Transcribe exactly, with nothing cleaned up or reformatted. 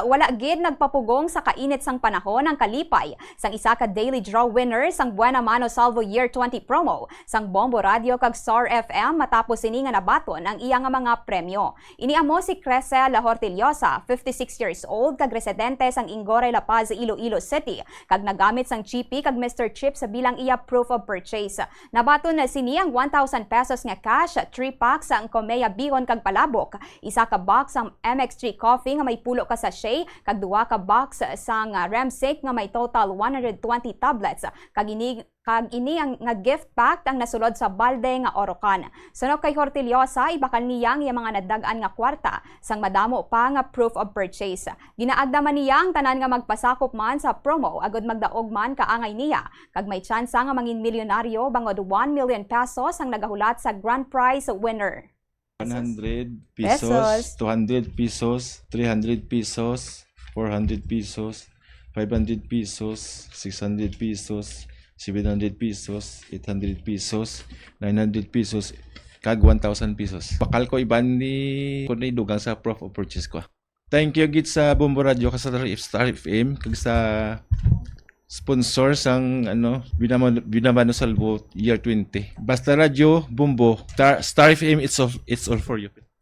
Wala gid nagpapugong sa kainit sang panahon ang kalipay sang isa ka daily draw winner sang Buena Mano Salvo Year twenty promo sang Bombo Radio kag Star F M matapos sini nga nabaton ang iya nga mga premyo. Ini amo si Cresel Hortillosa, fifty-six years old, kag residente sang Ingoray, La Paz, Iloilo City, kag nagamit sang G P kag Mister Chips bilang iya proof of purchase. Nabaton na sini ang one thousand pesos nga cash, three packs sang Komea Bihon kag Palabok, isa ka box sang M X three Coffee nga may pulo ka sachet, kag duha ka box sang, ah, Remsec nga may total one hundred twenty tablets, kag ini, kag ini ang nga gift pack ang nasulod sa balde nga orokan. Suno kay Hortillosa, ibakal niya ang iya mga nadag-an nga kwarta sang madamo pa nga proof of purchase. Ginaagda man niya ang tanan nga magpasakop man sa promo agud magdaog man kaangay niya, kag may tsansa nga mangin milyonaryo bangod one million pesos ang nagahulat sa grand prize winner. One hundred pesos, Pesos. Two hundred pesos, three hundred pesos, four hundred pesos, five hundred pesos, six hundred pesos, seven hundred pesos, eight hundred pesos, nine hundred pesos, kag one thousand pesos. Bakal ko iban ni, kung dugang sa proof of purchase ko. Thank you gid sa Bombo Radio, kag sa Star F M, kag sa sponsor sang, ano, Buena Mano, Buena Mano Salvo Year twenty. Basta Radio, Bombo, Star, Star F M, it's all, it's all for you.